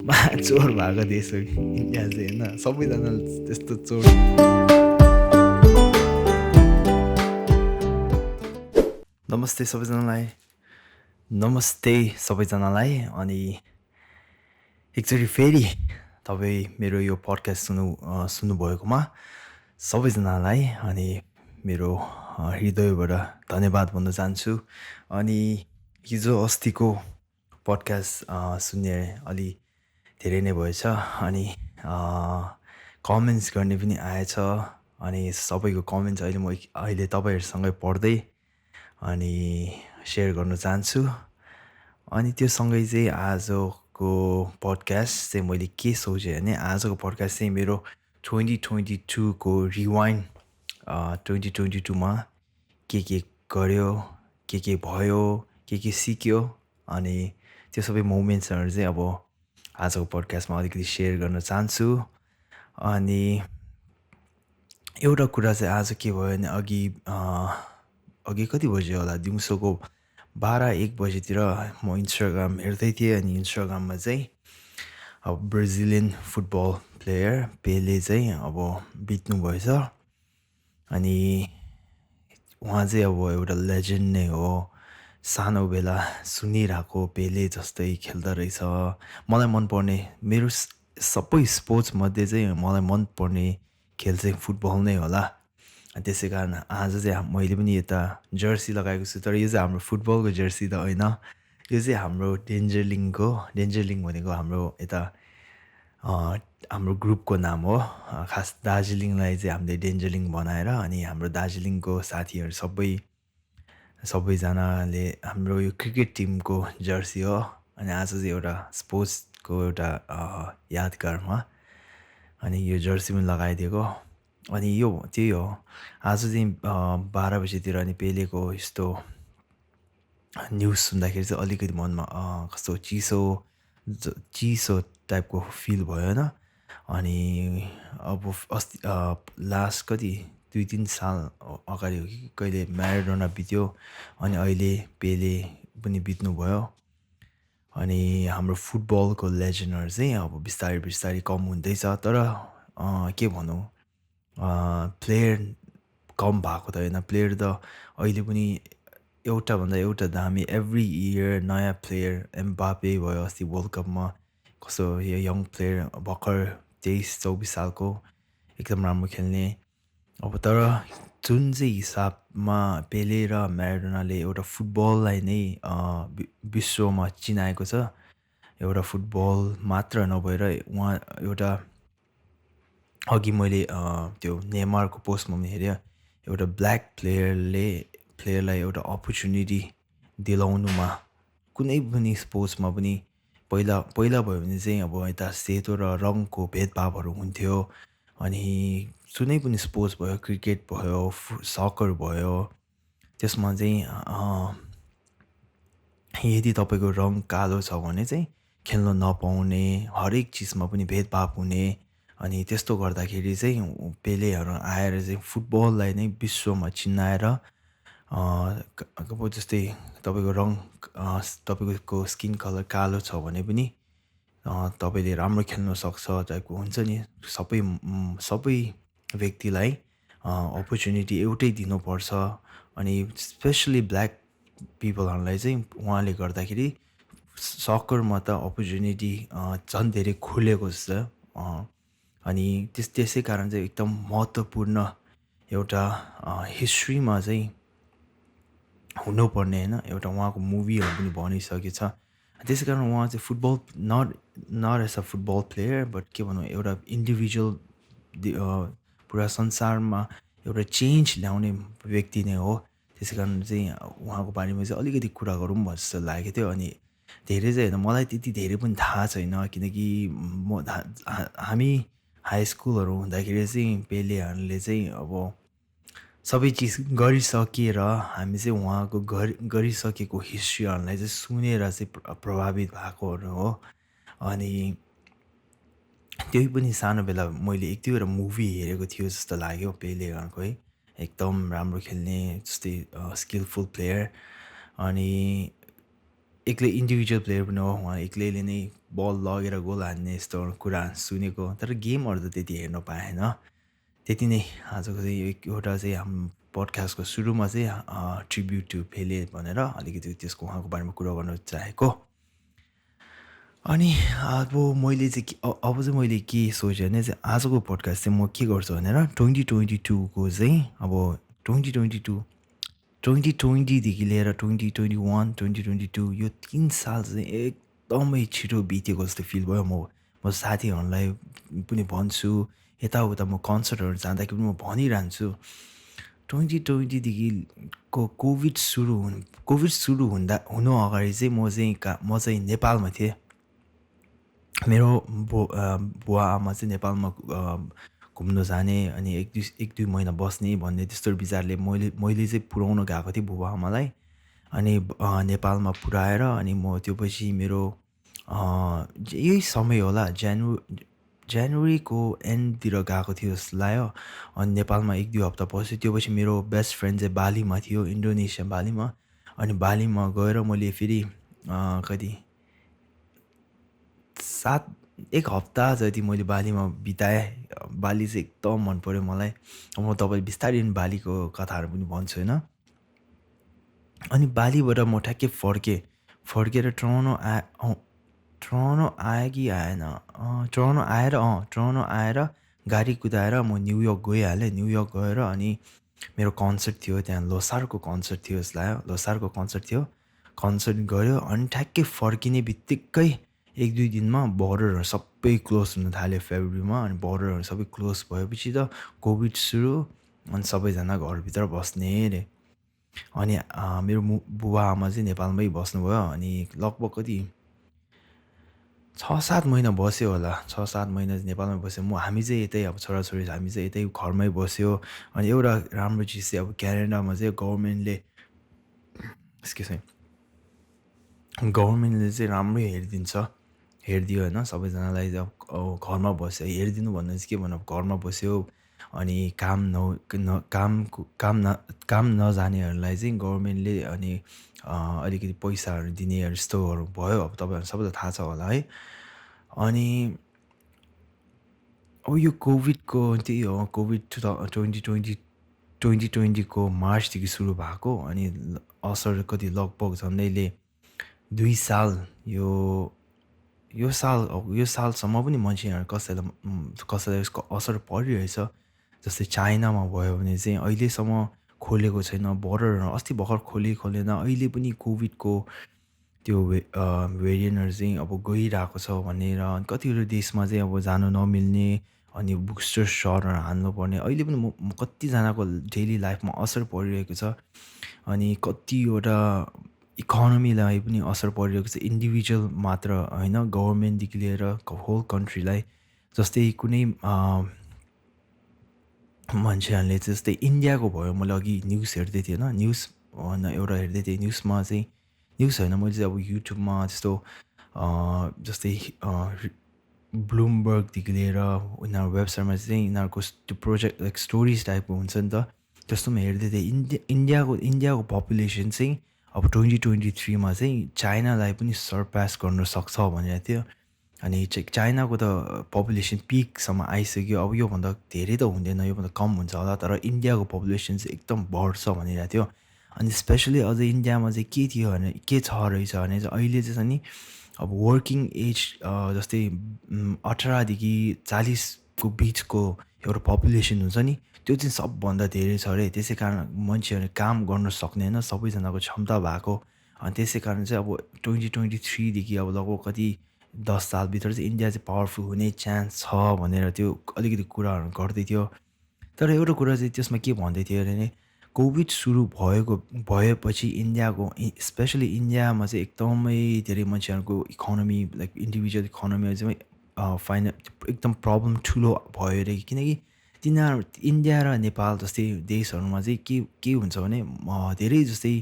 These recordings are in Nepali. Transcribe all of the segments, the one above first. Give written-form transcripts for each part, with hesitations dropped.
चोर भएको देश हो इन्डिया चाहिँ होइन सबैजना त्यस्तो चोर नमस्ते सबैजनालाई नमस्ते सबैजनालाई अनि एकचोटि फेरि तपाईँ मेरो यो पडकास्ट सुन्नुभएकोमा सबैजनालाई अनि मेरो हृदयबाट धन्यवाद भन्न चाहन्छु अनि हिजो अस्तिको पडकास्ट सुन्ने अलि धेरै नै भएछ अनि कमेन्ट्स गर्ने पनि आएछ अनि सबैको कमेन्ट्स अहिले तपाईँहरूसँगै पढ्दै अनि सेयर गर्न चाहन्छु अनि त्यो सँगै चाहिँ आजको पडकास्ट चाहिँ मैले के सोचेँ भने आजको पडकास्ट चाहिँ मेरो 2022को रिवाइन्ड 2022मा के गर्यो के भयो के सिक्यो अनि त्यो सबै मोमेन्ट्सहरू चाहिँ अब आजको पडकास्टमा अलिकति सेयर गर्न चाहन्छु अनि एउटा कुरा चाहिँ आज के भयो भने अघि कति बजी होला दिउँसोको 12-1 बजीतिर म इन्स्टाग्राम हेर्दै थिएँ अनि इन्स्टाग्राममा चाहिँ अब ब्राजिलियन फुटबल प्लेयर पेले चाहिँ अब बित्नु भएछ अनि उहाँ चाहिँ अब एउटा लेजेन्ड नै हो सानो बेला सुनिरहेको पेले जस्तै खेल्दो रहेछ मलाई मनपर्ने मेरो सबै स्पोर्ट्समध्ये चाहिँ मलाई मनपर्ने खेल चाहिँ फुटबल नै होला त्यसै कारण आज चाहिँ मैले पनि यता जर्सी लगाएको छु तर यो चाहिँ हाम्रो फुटबलको जर्सी त होइन यो चाहिँ हाम्रो डेन्जरलिङ भनेको हाम्रो यता हाम्रो ग्रुपको नाम हो खास दार्जिलिङलाई चाहिँ हामीले डेन्जरलिङ बनाएर अनि हाम्रो दार्जिलिङको साथीहरू सबैजनाले हाम्रो यो क्रिकेट टिमको जर्सी हो अनि आज चाहिँ एउटा स्पोर्ट्सको एउटा यादगारमा अनि यो जर्सी पनि लगाइदिएको अनि यो त्यही हो आज चाहिँ 12 बजीतिर अनि पेलेको यस्तो न्युज सुन्दाखेरि चाहिँ अलिकति मनमा कस्तो चिसो टाइपको फिल भयो होइन अनि अब अस्ति लास्ट कति 2-3 साल अगाडि हो कि कहिले म्याराडोना बित्यो अनि अहिले पेले पनि बित्नु भयो अनि हाम्रो फुटबलको लेजेन्डहरू चाहिँ अब बिस्तारै कम हुँदैछ तर के भनौँ प्लेयर कम भएको त होइन प्लेयर त अहिले पनि एउटा दामी एभ्री इयर नयाँ प्लेयर एम्बापे भयो अस्ति वर्ल्ड कपमा कस्तो यो यङ प्लेयर भर्खर 23-24 सालको एकदम राम्रो खेल्ने अब तर जुन चाहिँ हिसाबमा पेले र म्याराडोनाले एउटा फुटबललाई नै विश्वमा चिनाएको छ एउटा फुटबल मात्र नभएर उहाँ एउटा अघि मैले त्यो नेमारको पोस्टमा पनि हेरेँ एउटा ब्ल्याक प्लेयरलाई एउटा अपर्च्युनिटी दिलाउनुमा कुनै पनि स्पोर्ट्समा पनि पहिला भयो भने चाहिँ अब यता सेतो र रङको भेदभावहरू हुन्थ्यो अनि जुनै पनि स्पोर्ट्स भयो क्रिकेट भयो सकर भयो त्यसमा चाहिँ यदि तपाईँको रङ कालो छ भने चाहिँ खेल्न नपाउने हरेक चिजमा पनि भेदभाव हुने अनि त्यस्तो गर्दाखेरि चाहिँ पेलेहरू आएर चाहिँ फुटबललाई नै विश्वमा चिनाएर अब जस्तै तपाईँको रङ तपाईँको स्किन कलर कालो छ भने पनि तपाईँले राम्रो खेल्न सक्छ टाइपको हुन्छ नि सबै व्यक्तिलाई अपर्च्युनिटी एउटै दिनुपर्छ अनि स्पेसली ब्ल्याक पिपलहरूलाई चाहिँ उहाँले गर्दाखेरि सकरमा त अपर्च्युनिटी झन् धेरै खुलेको जस्तो अनि त्यसै कारण चाहिँ एकदम महत्त्वपूर्ण एउटा हिस्ट्रीमा चाहिँ हुनुपर्ने होइन एउटा उहाँको मुभीहरू पनि बनिसकेको छ त्यसै कारण उहाँ चाहिँ football not as a football player but के भनौँ एउटा इन्डिभिजुअल पुरा संसारमा एउटा चेन्ज ल्याउने व्यक्ति नै हो त्यसै कारण चाहिँ उहाँको बारेमा चाहिँ अलिकति कुरा गरौँ जस्तो लागेको थियो अनि धेरै चाहिँ होइन मलाई त्यति धेरै पनि थाहा छैन किनकि हामी हाई स्कुलहरू हुँदाखेरि चाहिँ पेलेहरूले चाहिँ अब सबै चिज गरिसकेर हामी चाहिँ उहाँको गरिसकेको हिस्ट्रीहरूलाई चाहिँ सुनेर चाहिँ प्रभावित भएकोहरू हो अनि त्यही पनि सानो बेला मैले एक दुईवटा मुभी हेरेको थियो जस्तो लाग्यो पेलेहरूको है एकदम राम्रो खेल्ने जस्तै स्किलफुल प्लेयर अनि एक्लै इन्डिभिजुअल प्लेयर पनि हो उहाँ एक्लैले नै बल लगेर गोल हान्ने यस्तो कुरा सुनेको, तर गेमहरू त त्यति हेर्न पाएन। त्यति नै आजको चाहिँ एउटा चाहिँ हाम्रो पडकास्टको सुरुमा चाहिँ ट्रिब्युट टु पेले भनेर अलिकति त्यसको उहाँको बारेमा कुरा गर्न चाहेको। अनि अब मैले चाहिँ अब चाहिँ मैले के सोचेँ भने चाहिँ आजको पडकास्ट चाहिँ म के गर्छु भनेर 2022को चाहिँ अब 2020देखि लिएर 2021 2022 यो 3 साल चाहिँ एकदमै छिटो बितेको जस्तो फिल भयो। म साथीहरूलाई पनि भन्छु, यताउता म कन्सर्टहरू जाँदाखेरि पनि म भनिरहन्छु 2020देखिको कोभिड सुरु हुनु अगाडि चाहिँ म चाहिँ नेपालमा थिएँ। मेरो बुवा आमा चाहिँ नेपालमा घुम्न जाने अनि एक दुई महिना बस्ने भन्ने त्यस्तो विचारले मैले चाहिँ पुऱ्याउन गएको थिएँ बुबा आमालाई। अनि नेपालमा पुऱ्याएर अनि म त्यो पछि मेरो यही समय होला जनवरीको एन्डतिर गएको थियो जस्तो लाग्यो। अनि नेपालमा एक दुई हप्ता बस्यो। त्यो पछि मेरो बेस्ट फ्रेन्ड चाहिँ बालीमा थियो, इन्डोनेसिया बालीमा। अनि बालीमा गएर मैले फेरि कति एक हप्ता जति मैले बालीमा बिताएँ। बाली चाहिँ एकदम मन पऱ्यो मलाई। म तपाईँ बिस्तारै बालीको कथाहरू पनि भन्छु होइन। अनि बालीबाट म ठ्याक्कै फर्केर टोरन्टो आएँ कि आएन, टोरन्टो आएर गाडी कुदाएर म न्युयोर्क गइहालेँ। न्युयोर्क गएर अनि मेरो कन्सर्ट थियो त्यहाँ, लोसारको कन्सर्ट थियो जस्तो लाग्यो। लोसारको कन्सर्ट थियो, कन्सर्ट गऱ्यो अनि ठ्याक्कै फर्किने बित्तिकै एक दुई दिनमा बोर्डरहरू सबै क्लोज हुन थाल्यो फेब्रुअरीमा। अनि बोर्डरहरू सबै क्लोज भएपछि त कोभिड सुरु, अनि सबैजना घरभित्र बस्ने रे। अनि मेरो बुबा आमा चाहिँ नेपालमै बस्नुभयो। अनि लगभग कति 6-7 महिना बस्यो होला, 6-7 महिना चाहिँ नेपालमै बस्यो। हामी चाहिँ यतै अब छोराछोरी हामी चाहिँ यतै घरमै बस्यो। अनि एउटा राम्रो चिज चाहिँ अब क्यानाडामा चाहिँ गभर्मेन्टले चाहिँ राम्रै हेरिदियो होइन सबैजनालाई। घरमा बस्यो, हेरिदिनु भन्नु चाहिँ के भन्नु, घरमा बस्यो। अनि काम नजानेहरूलाई चाहिँ गभर्मेन्टले अनि अलिकति पैसाहरू दिने यस्तोहरू भयो। अब तपाईँहरू सबैलाई थाहा छ होला है। अनि अब यो कोभिडको त्यही हो, कोभिड 2020को मार्चदेखि सुरु भएको। अनि असर कति लगभग झन्डैले 2 साल यो सालसम्म पनि मान्छेहरू कसैलाई यसको असर परिरहेछ। जस्तै चाइनामा भयो भने चाहिँ अहिलेसम्म खोलेको छैन बोर्डरहरू, अस्ति भर्खर खोलेन, अहिले पनि कोभिडको त्यो भेरिएन्टहरू चाहिँ अब गइरहेको छ भनेर। कतिवटा देशमा चाहिँ अब जानु नमिल्ने अनि बुस्टर सटहरू हाल्नुपर्ने, अहिले पनि म कतिजनाको डेली लाइफमा असर परिरहेको छ। अनि कतिवटा इकोनोमीलाई पनि असर परिरहेको छ, इन्डिभिजुअल मात्र होइन, गभर्मेन्टदेखि लिएर होल कन्ट्रीलाई। जस्तै कुनै मान्छेहरूले चाहिँ जस्तै इन्डियाको भयो, मैले अघि न्युज हेर्दै थिएँ होइन, एउटा हेर्दै थिएँ न्युजमा चाहिँ, न्युज होइन मैले चाहिँ अब युट्युबमा त्यस्तो जस्तै ब्लुमबर्गदेखि लिएर उनीहरूको वेबसाइटमा चाहिँ यिनीहरूको त्यो प्रोजेक्ट लाइक स्टोरिज टाइपको हुन्छ नि त, त्यस्तोमा हेर्दै थिएँ। इन्डियाको पपुलेसन चाहिँ अब 2023मा चाहिँ चाइनालाई पनि सरपास गर्न सक्छ भनेर थियो। अनि चाइनाको त पपुलेसन पिकसम्म आइसक्यो, अब योभन्दा धेरै त हुँदैन, योभन्दा कम हुन्छ होला, तर इन्डियाको पपुलेसन चाहिँ एकदम बढ्छ भनिरहेको थियो। अनि स्पेसली अझ इन्डियामा चाहिँ के थियो भने, के छ रहेछ भने चाहिँ अहिले चाहिँ नि अब वर्किङ एज जस्तै 18देखि 40को बिचको एउटा पपुलेसन हुन्छ नि, त्यो चाहिँ सबभन्दा धेरै छ अरे। त्यसै कारण मान्छेहरूले काम गर्न सक्ने होइन, सबैजनाको क्षमता भएको। अनि त्यसै कारण चाहिँ अब 2023देखि अब लगभग कति 10 सालभित्र चाहिँ इन्डिया चाहिँ पावरफुल हुने चान्स छ भनेर त्यो अलिकति कुराहरू गर्दै थियो। तर एउटा कुरा चाहिँ त्यसमा के भन्दै थियो अरे नि, कोभिड सुरु भएपछि इन्डियाको स्पेसली इन्डियामा चाहिँ एकदमै धेरै मान्छेहरूको इकोनोमी लाइक इन्डिभिजुअल इकोनोमी चाहिँ एकदम प्रब्लम ठुलो भयो अरे। किनकि इन्डिया र नेपाल जस्तै देशहरूमा चाहिँ के हुन्छ भने धेरै जस्तै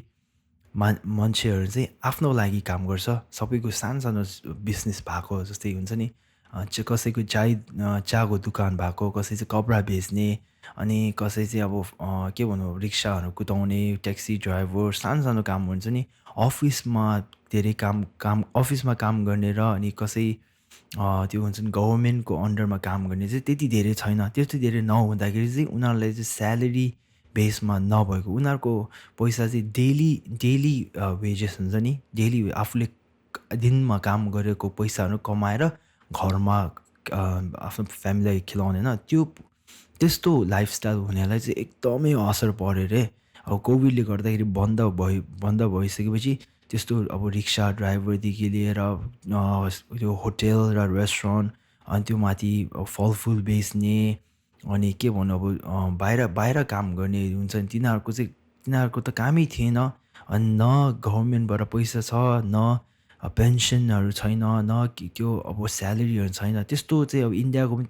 मान्छेहरू चाहिँ आफ्नो लागि काम गर्छ। सबैको सानो बिजनेस भएको जस्तै हुन्छ नि, कसैको चियाको दोकान भएको, कसै चाहिँ कपडा बेच्ने, अनि कसै चाहिँ अब के भनौँ रिक्साहरू कुदाउने, ट्याक्सी ड्राइभर, सानो काम हुन्छ नि। अफिसमा धेरै काम अफिसमा काम गर्ने र अनि कसै त्यो हुन्छ नि गभर्मेन्टको अन्डरमा काम गर्ने चाहिँ त्यति धेरै छैन। त्यति धेरै नहुँदाखेरि चाहिँ उनीहरूलाई चाहिँ स्यालेरी बेसमा नभएको उनीहरूको पैसा चाहिँ डेली डेली वेजेस हुन्छ नि, डेली आफूले दिनमा काम गरेको पैसाहरू कमाएर घरमा आफ्नो फ्यामिलीलाई खिलाउने होइन, त्यस्तो लाइफस्टाइल हुनेलाई चाहिँ एकदमै असर पऱ्यो रे। अब कोभिडले गर्दाखेरि बन्द भइसकेपछि त्यस्तो अब रिक्सा ड्राइभरदेखि लिएर त्यो होटेल र रेस्टुरेन्ट अनि त्यो माथि फलफुल बेच्ने अनि के भन्नु अब बाहिर बाहिर काम गर्ने हुन्छ नि तिनीहरूको त कामै थिएन। अनि न गभर्मेन्टबाट पैसा छ, न पेन्सनहरू छैन, न त्यो अब स्यालेरीहरू छैन। त्यस्तो चाहिँ अब इन्डियाको पनि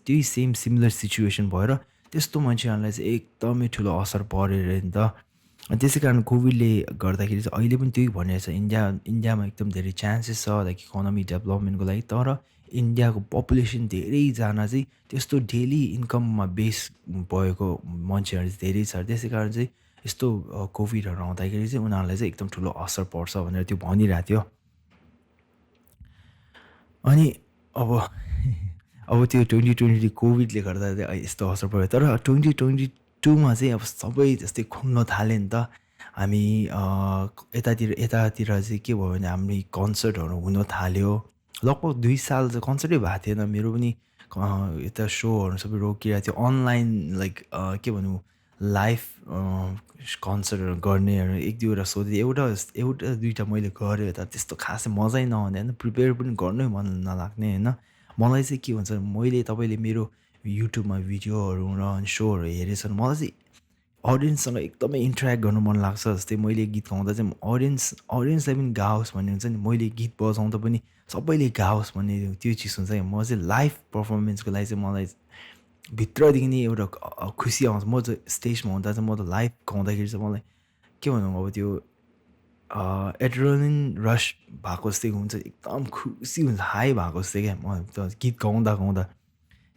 त्यही सेम सिमिलर सिचुएसन भएर त्यस्तो मान्छेहरूलाई चाहिँ एकदमै ठुलो असर पऱ्यो अरे नि त। अनि त्यसै कारण कोभिडले गर्दाखेरि चाहिँ अहिले पनि त्यही भनिरहेको छ, इन्डियामा एकदम धेरै चान्सेस छ लाइक इकोनोमी डेभलपमेन्टको लागि। तर इन्डियाको पपुलेसन धेरैजना चाहिँ त्यस्तो डेली इन्कममा बेस भएको मान्छेहरू चाहिँ धेरै छ। त्यसै कारण चाहिँ यस्तो कोभिडहरू आउँदाखेरि चाहिँ उनीहरूलाई चाहिँ एकदम ठुलो असर पर्छ भनेर त्यो भनिरहेको थियो। अनि अब अब त्यो 2020 कोभिडले गर्दा चाहिँ यस्तो असर पऱ्यो। तर 2022मा चाहिँ अब सबै जस्तै खुल्न थाल्यो नि त। हामी यतातिर चाहिँ के भयो भने हाम्रो कन्सर्टहरू हुन थाल्यो। लगभग 2 साल चाहिँ कन्सर्टै भएको थिएन मेरो पनि। यता सोहरू सबै रोकिरहेको थियो। अनलाइन लाइक के भनौँ लाइभ कन्सर्टहरू गर्नेहरू एक दुईवटा सोधेँ, एउटा दुईवटा मैले गरेँ तर त्यस्तो खासै मजै नआउने होइन, प्रिपेयर पनि गर्नै मन नलाग्ने होइन। मलाई चाहिँ के हुन्छ मैले तपाईँले मेरो युट्युबमा भिडियोहरू र सोहरू हेरेछ भने मलाई चाहिँ अडियन्ससँग एकदमै इन्टरेक्ट गर्नु मन लाग्छ। जस्तै मैले गीत गाउँदा चाहिँ अडियन्सलाई पनि गाओस् भन्ने हुन्छ नि, मैले गीत बजाउँदा पनि सबैले गाओस् भन्ने त्यो चिज हुन्छ क्या। म चाहिँ लाइभ पर्फर्मेन्सको लागि चाहिँ मलाई भित्रदेखि नै एउटा खुसी आउँछ। म चाहिँ स्टेजमा हुँदा चाहिँ म त लाइभ गाउँदाखेरि चाहिँ मलाई के भनौँ अब त्यो एड्रेनलिन रस भएको जस्तै हुन्छ, एकदम खुसी हुन्छ, हाई भएको जस्तै क्या। म त गीत गाउँदा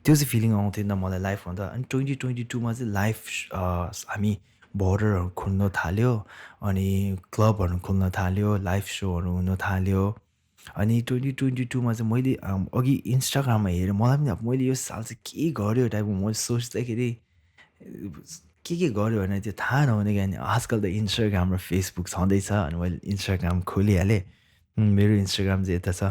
त्यो चाहिँ फिलिङ आउँथ्यो नि त मलाई लाइभ हुँदा। अनि 2022मा चाहिँ लाइभ हामी बोर्डरहरू खुल्न थाल्यो अनि क्लबहरू खुल्न थाल्यो, लाइभ सोहरू हुन थाल्यो। अनि 2022मा चाहिँ मैले अघि इन्स्टाग्राममा हेरेँ, मलाई पनि अब मैले यो साल चाहिँ के गर्यो टाइपको मैले सोच्दाखेरि के गर्यो भने त्यो थाहा नहुने क्या। अनि आजकल त इन्स्टाग्राम र फेसबुक छँदैछ अनि मैले इन्स्टाग्राम खोलिहालेँ। मेरो इन्स्टाग्राम चाहिँ यता छ।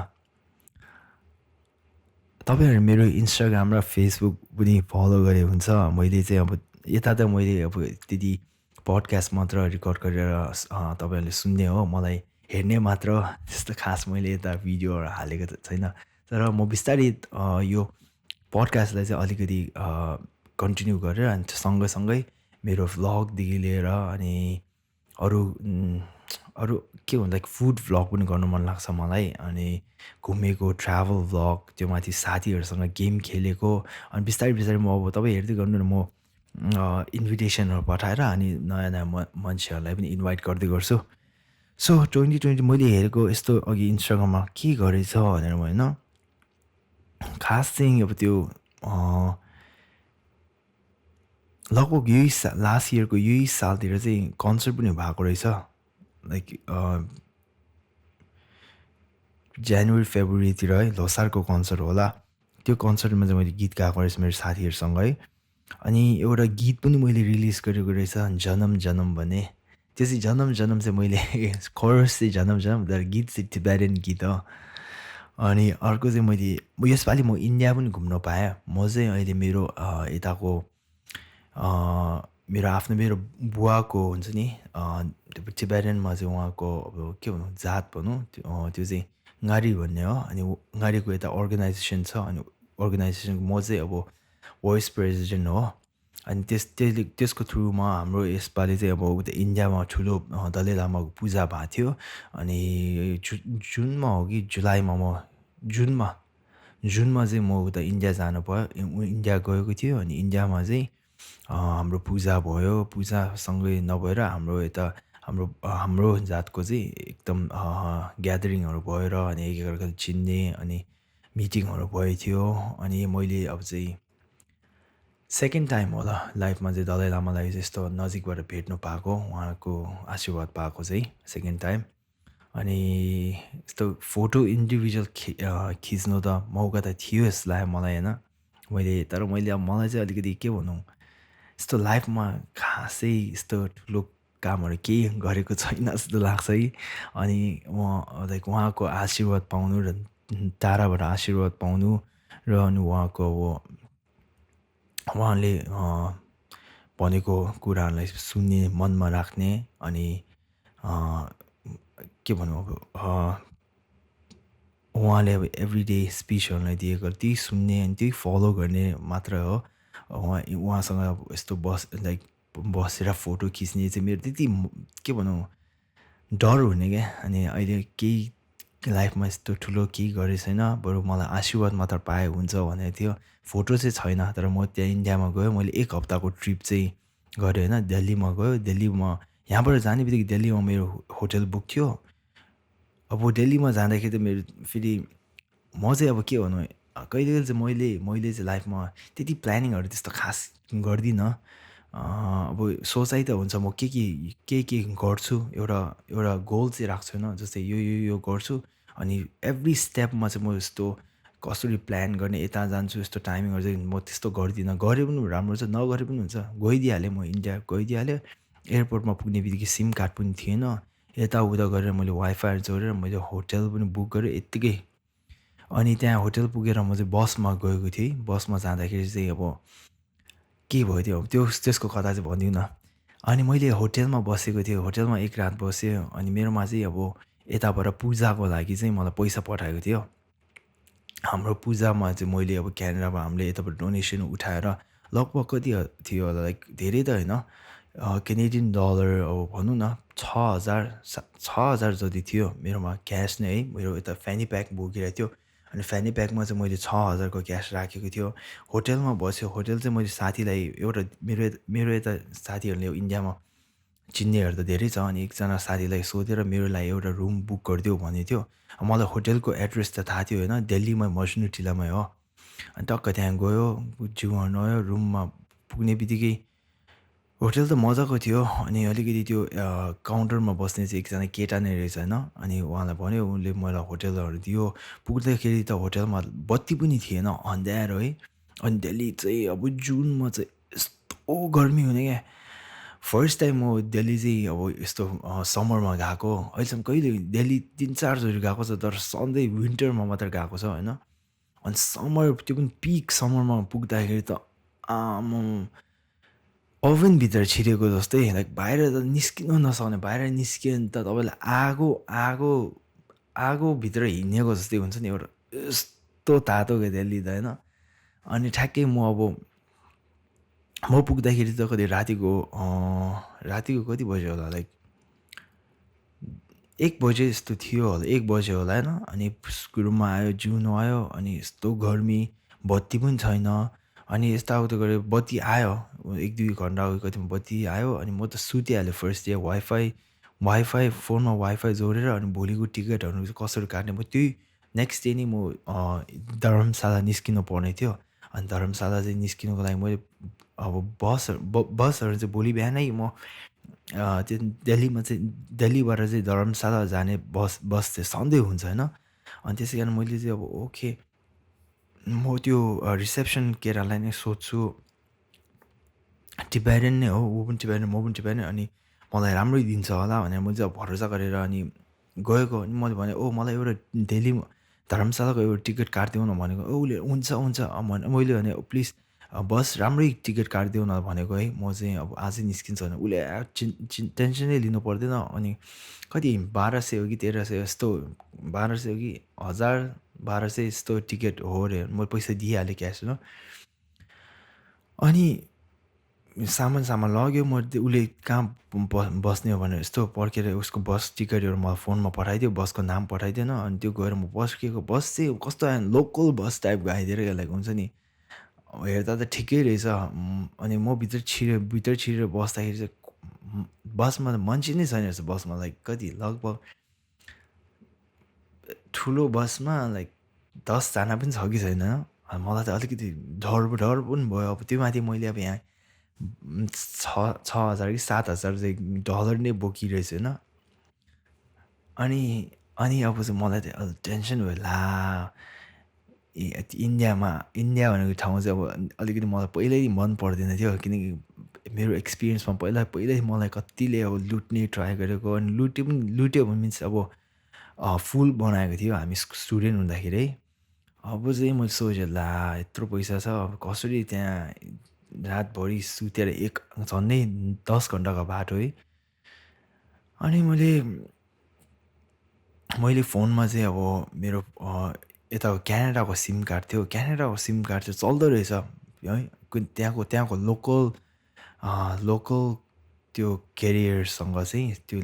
तपाईँहरू मेरो इन्स्टाग्राम र फेसबुक पनि फलो गरे हुन्छ। मैले चाहिँ अब यता त मैले अब त्यति पडकास्ट मात्र रेकर्ड गरेर तपाईँहरूले सुन्ने हो, मलाई हेर्ने मात्र, त्यस्तो खास मैले यता भिडियोहरू हालेको त छैन। तर म बिस्तारै यो पडकास्टलाई चाहिँ अलिकति कन्टिन्यू गरेर अनि सँगसँगै मेरो भ्लगदेखि लिएर अनि अरू के भन्दा फुड भ्लग पनि गर्नु मन लाग्छ मलाई। अनि घुमेको ट्राभल भ्लग, त्यो माथि साथीहरूसँग गेम खेलेको। अनि बिस्तारै बिस्तारै म अब तपाईँ हेर्दै गर्नु न, म इन्भिटेसनहरू पठाएर अनि नयाँ नयाँ मान्छेहरूलाई पनि इन्भाइट गर्दै गर्छु। सो 2020 मैले हेरेको यस्तो अघि इन्स्टाग्राममा के गरेछ भनेर होइन, खास चाहिँ अब त्यो लगभग लास्ट इयरको यही सालतिर चाहिँ कन्सर्ट पनि भएको रहेछ। लाइक जनवरी फेब्रुअरीतिर है, लोसारको कन्सर्ट होला। त्यो कन्सर्टमा चाहिँ मैले गीत गाएको रहेछ मेरो साथीहरूसँग है। अनि एउटा गीत पनि मैले रिलिज गरेको रहेछ, जनम जनम भन्ने। त्यो चाहिँ जनम जनम चाहिँ मैले कोरस चाहिँ जनम जनम तर गीत चाहिँ टिबेटन गीत हो। अनि अर्को चाहिँ मैले यसपालि म इन्डिया पनि घुम्न पाएँ। म चाहिँ अहिले मेरो यताको मेरो बुवाको हुन्छ नि टिबेटनमा चाहिँ उहाँको अब के भनौँ जात भनौँ, त्यो चाहिँ गाडी भन्ने हो। अनि गाडीको यता अर्गनाइजेसन छ अनि अर्गनाइजेसनको म चाहिँ अब वाइस प्रेसिडेन्ट हो। अनि त्यसको थ्रुमा हाम्रो यसपालि चाहिँ अब उता इन्डियामा ठुलो दलाई लामाको पूजा भएको थियो। अनि जुनमा हो कि जुलाईमा जुनमा चाहिँ म उता इन्डिया जानु भयो, इन्डिया गएको थियो। अनि इन्डियामा चाहिँ हाम्रो पूजा भयो। पूजासँगै नभएर हाम्रो यता हाम्रो जातको चाहिँ एकदम ग्यादरिङहरू भएर अनि एकअर्काले चिन्ने अनि मिटिङहरू भयो थियो। अनि मैले अब चाहिँ सेकेन्ड टाइम होला लाइफमा चाहिँ दलाई लामालाई चाहिँ यस्तो नजिकबाट भेट्नु पाएको, उहाँको आशीर्वाद पाएको चाहिँ सेकेन्ड टाइम। अनि यस्तो फोटो इन्डिभिजुअल खिच्नु त मौका त थियो जस्तो लाग्यो मलाई होइन। मैले अब मलाई चाहिँ अलिकति के भनौँ, यस्तो लाइफमा खासै यस्तो ठुलो कामहरू केही गरेको छैन जस्तो लाग्छ है। अनि लाइक उहाँको आशीर्वाद पाउनु र टाढाबाट आशीर्वाद पाउनु र अनि उहाँको उहाँले भनेको कुराहरूलाई सुन्ने, मनमा राख्ने अनि के भनौँ अब उहाँले अब एभ्रिडे स्पिचहरूलाई दिएको त्यही सुन्ने अनि त्यही फलो गर्ने मात्र हो। उहाँसँग अब यस्तो बसेर फोटो खिच्ने चाहिँ मेरो त्यति के भनौँ डर हुने क्या। अनि अहिले केही लाइफमा यस्तो ठुलो केही गरेको छैन, बरु मलाई आशीर्वाद मात्र पाए हुन्छ भनेको थियो। फोटो चाहिँ छैन, तर म त्यहाँ इन्डियामा गयो, मैले 1 हप्ताको ट्रिप चाहिँ गरेँ होइन। दिल्लीमा गयो, दिल्लीमा यहाँबाट जाने बित्तिकै दिल्लीमा मेरो होटल बुक थियो। अब दिल्लीमा जाँदाखेरि त मेरो फेरि म चाहिँ अब के भनौँ, कहिले कहिले चाहिँ मैले चाहिँ लाइफमा त्यति प्लानिङहरू त्यस्तो खास गर्दिनँ। अब सोचाइ त हुन्छ म के गर्छु, एउटा गोल चाहिँ राख्छु होइन। जस्तै यो गर्छु अनि एभ्री स्टेपमा चाहिँ म यस्तो कसरी प्लान गर्ने, यता जान्छु यस्तो टाइमिङहरू चाहिँ म त्यस्तो गर्दिनँ। गरे पनि राम्रो छ, नगरे पनि हुन्छ। गइदिइहालेँ, म इन्डिया गइदिइहालेँ। एयरपोर्टमा पुग्ने बित्तिकै सिम कार्ड पनि थिएन। यताउता गरेर मैले वाइफाई जोडेर मैले होटल पनि बुक गरेँ यत्तिकै। अनि त्यहाँ होटल पुगेर म चाहिँ बसमा गएको थिएँ। बसमा जाँदाखेरि चाहिँ अब के भयो त्यो त्यसको कथा चाहिँ भनिदिउँ न। अनि मैले होटलमा बसेको थिएँ, होटलमा 1 रात बसेँ। अनि मेरोमा चाहिँ अब यताबाट पूजाको लागि चाहिँ मलाई पैसा पठाएको थियो। हाम्रो पूजामा चाहिँ मैले अब क्यानाडामा हामीले यताबाट डोनेसन उठाएर लगभग कति थियो होला, लाइक धेरै त होइन, कैनेडियन डलर अब भनौँ न 6,000 जति थियो मेरोमा क्यास नै है। मेरो यता फ्यानी प्याक बोकेर थियो। अनि फ्यानी प्याकमा चाहिँ मैले 6,000 को क्यास राखेको थियो। होटलमा बस्यो। होटल चाहिँ मैले साथीलाई एउटा मेरो यता साथीहरूले इन्डियामा चिन्नेहरू त धेरै छ। अनि एकजना साथीलाई सोधेर मेरो लागि एउटा रुम बुक गरिदियो भनेको थियो। मलाई होटलको एड्रेस त थाहा थियो होइन, दिल्लीमा मजनू टिलामै हो। अनि टक्क त्यहाँ गयो, जिउहरू आयो। रुममा पुग्ने बित्तिकै होटल त मजाको थियो। अनि अलिकति त्यो काउन्टरमा बस्ने चाहिँ एकजना केटा नै रहेछ होइन। अनि उहाँलाई भन्यो, उनले मलाई होटलहरू दियो। पुग्दाखेरि त होटलमा बत्ती पनि थिएन, अँध्यारो है। अनि दिल्ली चाहिँ अब जुनमा चाहिँ यस्तो गर्मी हुने क्या। फर्स्ट टाइम म दिल्ली चाहिँ अब यस्तो समरमा गएको। अहिलेसम्म कहिले दिल्ली 3-4 चोटि गएको छ, तर सधैँ विन्टरमा मात्र गएको छ होइन। अनि समर, त्यो पनि पिक समरमा पुग्दाखेरि त आम्म ओभनभित्र छिरेको जस्तै, लाइक बाहिर त निस्किनु नसक्ने। बाहिर निस्क्यो भने त तपाईँलाई आगोभित्र हिँडेको जस्तै हुन्छ नि, एउटा यस्तो तातो क्या दिल्ली त होइन। अनि ठ्याक्कै म पुग्दाखेरि त कति रातिको कति बज्यो होला, लाइक 1 बजे जस्तो थियो होला, 1 बजे होला होइन। अनि रुममा आयो, जिउनु आयो। अनि यस्तो गर्मी, बत्ती पनि छैन। अनि यताउता गरेर बत्ती आयो 1-2 घन्टा कतिमा बत्ती आयो। अनि म त सुतिहालेँ फर्स्ट डे। फोनमा वाइफाई जोडेर अनि भोलिको टिकटहरू कसरी काट्ने, म त्यही नेक्स्ट डे नै म धर्मशाला निस्किनु पर्ने थियो। अनि धर्मशाला चाहिँ निस्किनुको लागि मैले अब बसहरू चाहिँ भोलि बिहानै म त्यो दिल्लीबाट चाहिँ धर्मशाला जाने बस चाहिँ सधैँ हुन्छ होइन। अनि त्यसै कारण मैले चाहिँ अब ओके, म त्यो रिसेप्सन केटालाई नै सोध्छु। टिबेरियन नै हो, ऊ पनि टिबेरियन, म पनि टिबेरियन। अनि मलाई राम्रै दिन्छ होला भनेर मैले चाहिँ भरोसा गरेर अनि गएको। अनि मैले भने मलाई एउटा दिल्ली धर्मशालाको एउटा टिकट काटिदेऊ न भनेको। उसले हुन्छ मैले भने प्लिज बस राम्रै टिकट काटिदेऊ न भनेको है। म चाहिँ अब आजै निस्किन्छ भने उसले टेन्सनै लिनु पर्दैन। अनि कति 1,200 हो कि 1,300 यस्तो, 1,200 हो कि 1,000-1,200 यस्तो टिकट हो अरे। मैले पैसा दिइहालेँ क्यास होइन। अनि सामान लग्यो। उसले कहाँ बस्ने हो भनेर यस्तो पर्खेर उसको बस टिकटहरू मलाई फोनमा पठाइदियो, बसको नाम पठाइदिएन। अनि त्यो गएर म पस्केको। बस चाहिँ कस्तो आयो, लोकल बस टाइपको आइदिएर क्या, लाइक हुन्छ नि हेर्दा त ठिकै रहेछ। अनि म भित्र छिरेर बस्दाखेरि चाहिँ बसमा त मान्छे नै छैन रहेछ बसमा। लाइक कति लगभग ठुलो बसमा लाइक 10जना पनि छ कि छैन। मलाई त अलिकति डर पनि भयो। अब त्यो माथि मैले अब यहाँ 6,000 कि 7,000 चाहिँ डलर नै बोकिरहेछु होइन। अनि अनि अब चाहिँ मलाई चाहिँ टेन्सन भयो ला इन्डिया भनेको ठाउँ चाहिँ अब अलिकति मलाई पहिल्यै मन पर्दैन थियो किनकि मेरो एक्सपिरियन्समा पहिल्यै मलाई कतिले अब लुट्ने ट्राई गरेको अनि लुट्यो भने मिन्स अब फुल बनाएको थियो हामी स्टुडेन्ट हुँदाखेरि है अब चाहिँ मैले सोचेँ ला यत्रो पैसा छ अब कसरी त्यहाँ रातभरि सुतेर झन्डै 10 घन्टाको बाटो है अनि मैले फोनमा चाहिँ अब मेरो यता क्यानाडाको सिम कार्ड थियो क्यानाडाको सिम कार्ड चाहिँ चल्दो रहेछ है त्यहाँको लोकल त्यो क्यारियरसँग चाहिँ त्यो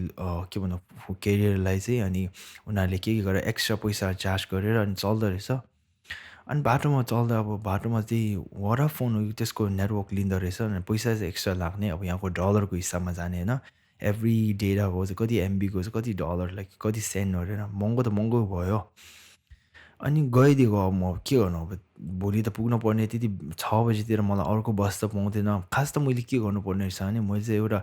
के भन्नु क्यारियरलाई चाहिँ अनि उनीहरूले के गरेर एक्स्ट्रा पैसा चार्ज गरेर अनि चल्दो रहेछ अनि बाटोमा चाहिँ वडाफोन त्यसको नेटवर्क लिँदो रहेछ अनि पैसा चाहिँ एक्स्ट्रा लाग्ने अब यहाँको डलरको हिसाबमा जाने होइन एभ्री डेटाको चाहिँ कति एमबीको चाहिँ कति डलर लाइक कति सेन्ट गरेर महँगो त महँगो भयो अनि गइदिएको अब म के गर्नु अब भोलि त पुग्नु पर्ने त्यति 6 बजीतिर मलाई अर्को बस त पाउँदैन खास त मैले के गर्नुपर्ने रहेछ भने मैले चाहिँ एउटा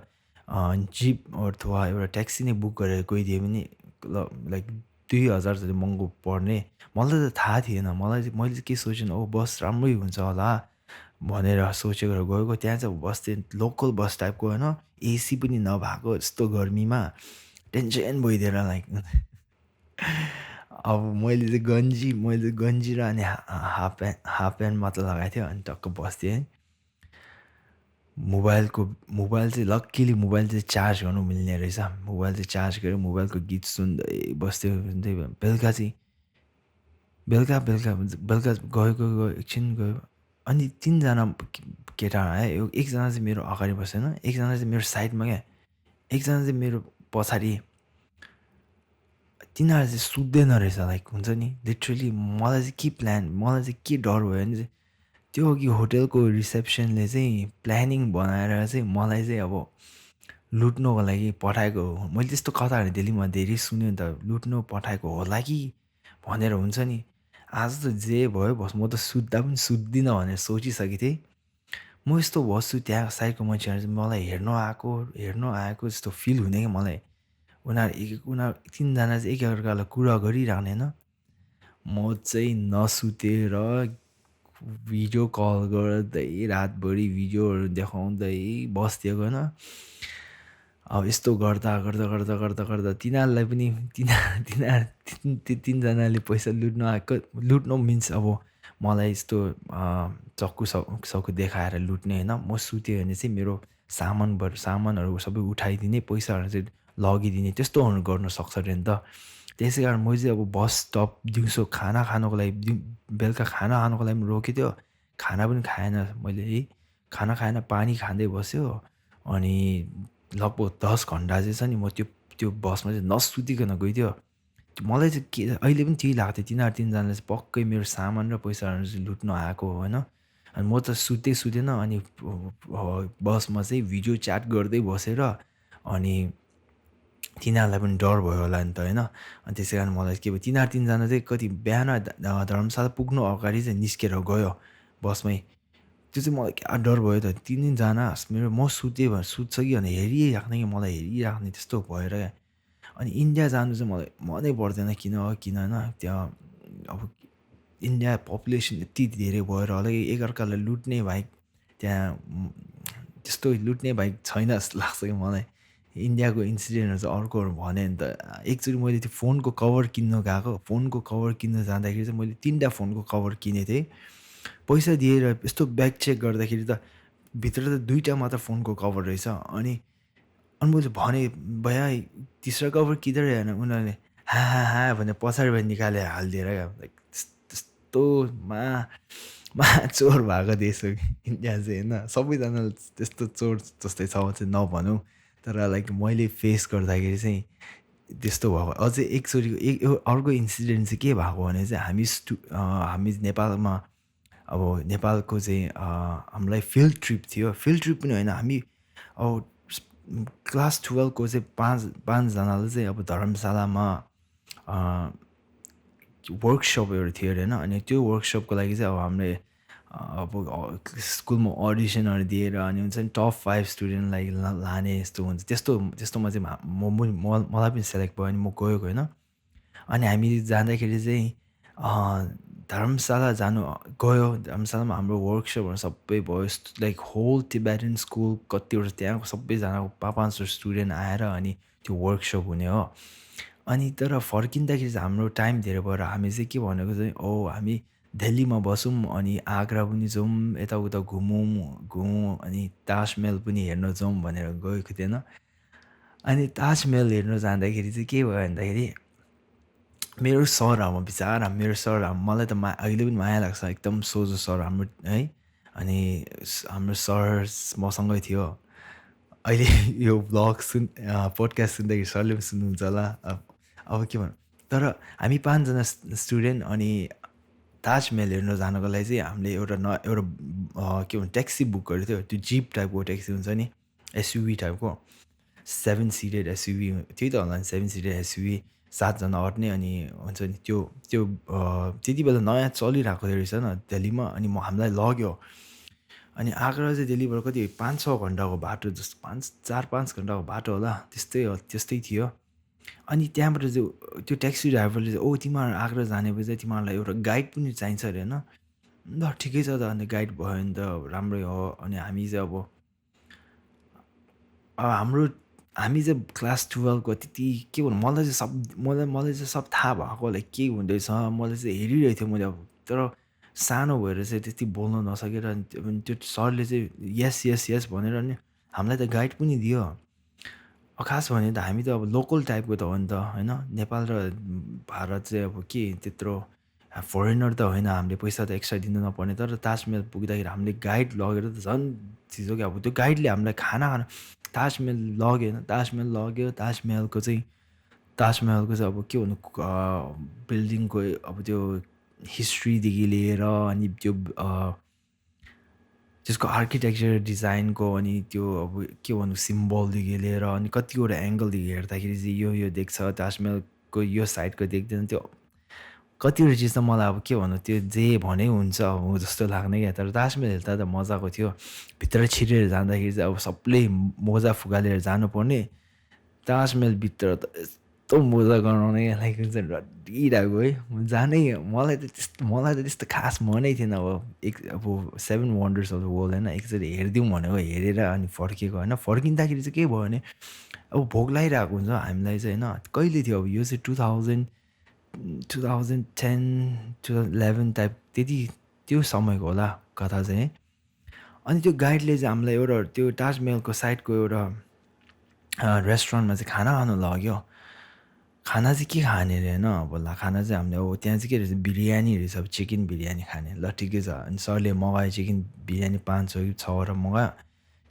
जिप अथवा एउटा ट्याक्सी नै बुक गरेर गइदिएँ भने लाइक 2000 जति महँगो पर्ने मलाई त थाहा थिएन मैले चाहिँ के सोचेँ अब बस राम्रै हुन्छ होला भनेर सोचेर गएको त्यहाँ चाहिँ बस चाहिँ लोकल बस टाइपको होइन एसी पनि नभएको यस्तो गर्मीमा टेन्सन भइदिएर लाइक अब मैले गन्जी र अनि हाफ प्यान्ट मात्र लगाएको थियो अनि टक्क बस्थेँ है मोबाइल चाहिँ लक्किली मोबाइल चाहिँ चार्ज गर्नु मिल्ने रहेछ मोबाइल चाहिँ चार्ज गरेर मोबाइलको गीत सुन्दै बस्थ्यो बेलुका गयो एकछिन गयो अनि 3जना केटा आयो एकजना चाहिँ मेरो अगाडि बसेन एकजना चाहिँ मेरो साइडमा क्या एकजना चाहिँ मेरो पछाडि तिनीहरू चाहिँ सुत्दैन रहेछ लाइक हुन्छ नि लिटरली मलाई चाहिँ के डर भयो भने चाहिँ त्यो अघि होटेलको रिसेप्सनले चाहिँ प्लानिङ बनाएर चाहिँ मलाई चाहिँ अब लुट्नुको लागि पठाएको हो मैले त्यस्तो कथाहरू दिल्लीमा धेरै सुन्यो नि त लुट्नु पठाएको होला कि भनेर हुन्छ नि आज त जे भयो बस म त सुत्दा पनि सुत्दिनँ भनेर सोचिसकेको थिएँ म यस्तो बस्छु त्यहाँ साइडको मान्छेहरू चाहिँ मलाई हेर्नु आएको जस्तो फिल हुने क्या मलाई उनीहरू 3जना चाहिँ एकअर्कालाई कुरा गरिरहने होइन म चाहिँ नसुतेर भिडियो कल गर्दै रातभरि भिडियोहरू देखाउँदै बस्थ्यो होइन अब यस्तो गर्दा तिनीहरूलाई पनि त्यो 3जनाले पैसा लुट्नु मिन्स अब मलाई यस्तो चक्कु देखाएर लुट्ने होइन म सुतेँ भने चाहिँ मेरो सामानहरू सबै उठाइदिने पैसाहरू चाहिँ लगिदिने त्यस्तोहरू गर्न सक्छ अरे नि त त्यसै कारण मैले चाहिँ अब बस स्टप दिउँसो खाना खानको लागि बेलुका खाना खानको लागि पनि रोकेको थियो खाना पनि खाएन मैले है खाना खाएन पानी खाँदै बस्यो अनि लगभग 10 घन्टा चाहिँ छ नि म त्यो बसमा चाहिँ नसुतिकन गइदियो मलाई चाहिँ के अहिले पनि त्यही लाग्थ्यो 3जनाले चाहिँ पक्कै मेरो सामान र पैसाहरू चाहिँ लुट्नु आएको होइन अनि म त सुतेन अनि बसमा चाहिँ भिडियो च्याट गर्दै बसेर अनि तिनीहरूलाई पनि डर भयो होला नि त होइन अनि त्यसै कारण मलाई के भयो 3जना चाहिँ कति बिहान धर्मशाला पुग्नु अगाडि चाहिँ निस्केर गयो बसमै त्यो चाहिँ मलाई क्या डर भयो त 3जना मेरो म सुत्छ कि भनेर हेरिराख्ने कि मलाई हेरिराख्ने त्यस्तो भएर क्या अनि इन्डिया जानु चाहिँ मलाई मनै पर्दैन किन होइन त्यहाँ अब इन्डिया पपुलेसन यति धेरै भएर होला कि एकअर्कालाई लुट्ने बाहेक त्यहाँ त्यस्तो लुट्ने बाहेक छैन जस्तो लाग्छ कि मलाई इन्डियाको इन्सिडेन्टहरू चाहिँ अर्कोहरू भने नि त एकचोटि मैले त्यो फोनको कभर किन्न गएको फोनको कभर किन्न जाँदाखेरि चाहिँ मैले 3टा फोनको कभर किनेको थिएँ पैसा दिएर यस्तो ब्याग चेक गर्दाखेरि त भित्र त 2टा मात्र फोनको कभर रहेछ अनि मैले भने भैया तिस्रा कभर किधर है उनीहरूले हा भनेर पछाडिबाट निकालेर हालिदिएर लाइक त्यस्तोमा चोर भएको देश हो इन्डिया चाहिँ होइन सबैजनाले त्यस्तो चोर जस्तै छ चाहिँ नभनौँ तर लाइक मैले फेस गर्दाखेरि चाहिँ त्यस्तो भएको अझै एकचोटिको अर्को इन्सिडेन्ट चाहिँ के भएको भने चाहिँ हामी नेपालमा अब नेपालको चाहिँ हामीलाई फिल्ड ट्रिप थियो फिल्ड ट्रिप पनि होइन हामी अब क्लास 12को चाहिँ पाँचजनाले चाहिँ अब धर्मशालामा वर्कसपहरू थियो अरे होइन अनि त्यो वर्कसपको लागि चाहिँ अब हामीले अब स्कुलमा अडिसनहरू दिएर अनि हुन्छ नि टप 5 स्टुडेन्टलाई लाने यस्तो हुन्छ त्यस्तोमा चाहिँ मलाई पनि सेलेक्ट भयो अनि म गएको होइन। अनि हामी जाँदाखेरि चाहिँ धर्मशाला गयो। धर्मशालामा हाम्रो वर्कसपहरू सबै भयो। लाइक होल टिबेटन स्कुल कतिवटा त्यहाँको सबैजनाको 500 स्टुडेन्ट आएर अनि त्यो वर्कसप हुने हो। अनि तर फर्किँदाखेरि चाहिँ हाम्रो टाइम धेरै भएर हामी चाहिँ के भनेको चाहिँ हामी दिल्लीमा बसौँ अनि आग्रा पनि जाउँ, यताउता घुमौँ अनि ताजमहल पनि हेर्न जाउँ भनेर गएको थिएन। अनि ताजमहल हेर्न जाँदाखेरि चाहिँ के भयो भन्दाखेरि मेरो सर बिचरा मेरो सर मलाई त अहिले पनि माया लाग्छ। एकदम सोझो सर हाम्रो है। अनि हाम्रो सर मसँगै थियो। अहिले यो भ्लग पोडकास्ट सुन्दाखेरि सरले पनि सुन्नुहुन्छ होला। अब के भन्नु, तर हामी 5जना स्टुडेन्ट अनि ताजमहल हेर्न जानको लागि चाहिँ हामीले एउटा के भन्छ ट्याक्सी बुक गरेको थियो। त्यो जिप टाइपको ट्याक्सी हुन्छ नि, एसयुभी टाइपको 7 सिटेड एसयुभी त्यही त होला नि, 7 सिटेड एसयुभी 7जना अट्ने। अनि हुन्छ नि त्यो त्यो त्यति बेला नयाँ चलिरहेको रहेछ न दिल्लीमा। अनि हामीलाई लग्यो। अनि आग्रा चाहिँ दिल्लीबाट कति 5-6 घन्टाको बाटो जस्तो 4-5 घन्टाको बाटो होला त्यस्तै थियो। अनि त्यहाँबाट चाहिँ त्यो ट्याक्सी ड्राइभरले चाहिँ तिमीहरू आग्रा जानेपछि चाहिँ तिमीहरूलाई एउटा गाइड पनि चाहिन्छ अरे होइन। ल ठिकै छ त अन्त गाइड भयो भने त राम्रै हो। अनि हामी चाहिँ हामी चाहिँ क्लास 12को त्यति के भन्नु, मलाई चाहिँ सब थाहा भएको होला के हुँदैछ। मलाई चाहिँ हेरिरहेको थियो मैले तर सानो भएर चाहिँ त्यति बोल्न नसकेर अनि त्यो सरले चाहिँ यस यस यस भनेर अनि हामीलाई त गाइड पनि दियो। खास भने त हामी त अब लोकल टाइपको त हो नि त होइन। नेपाल र भारत चाहिँ अब के त्यत्रो फरेनर त होइन, हामीले पैसा त एक्स्ट्रा दिनु नपर्ने। तर ताजमहल पुग्दाखेरि हामीले गाइड लगेर त झन् चिजो क्या। अब त्यो गाइडले हामीलाई खाना ताजमहल लगेन, ताजमहलको चाहिँ अब के भन्नु, बिल्डिङको अब त्यो हिस्ट्रीदेखि लिएर अनि त्यो त्यसको आर्किटेक्चर डिजाइनको अनि त्यो अब के भन्नु सिम्बलदेखि लिएर अनि कतिवटा एङ्गलदेखि हेर्दाखेरि चाहिँ यो देख्छ, ताजमहलको यो साइडको देख्दैन। त्यो कतिवटा चिज त मलाई अब के भन्नु, त्यो जे भने हुन्छ अब जस्तो लाग्ने क्या। तर ताजमहल हेर्दा त मजाको थियो। भित्र छिरेर जाँदाखेरि चाहिँ अब सबले मोजा फुकालेर जानुपर्ने। ताजमहलभित्र त यस्तो मोजा गराउने लाइक हुन्छ नि रड्डिरहेको है। मलाई त त्यस्तो खास मनै थिएन। अब 7 वन्डर्स अफ द वर्ल्ड होइन, एकचोटि हेरिदिउँ भनेको हेरेर अनि फर्केको होइन। फर्किँदाखेरि चाहिँ के भयो भने अब भोक लागिरहेको हुन्छ हामीलाई चाहिँ होइन। कहिले थियो अब यो चाहिँ 2010 2011 टाइप त्यति त्यो समयको होला कथा चाहिँ। अनि त्यो गाइडले चाहिँ हामीलाई एउटा त्यो ताजमहलको साइडको एउटा रेस्टुरेन्टमा चाहिँ खाना खानु लग्यो। खाना चाहिँ के खाने अरे होइन। खाना चाहिँ हामीले त्यहाँ चाहिँ के रहेछ बिरयानी रहेछ, अब चिकन बिरयानी खाने। ल ठिकै छ। अनि सरले मगायो चिकन बिरयानी 5 कि 6वटा मगायो।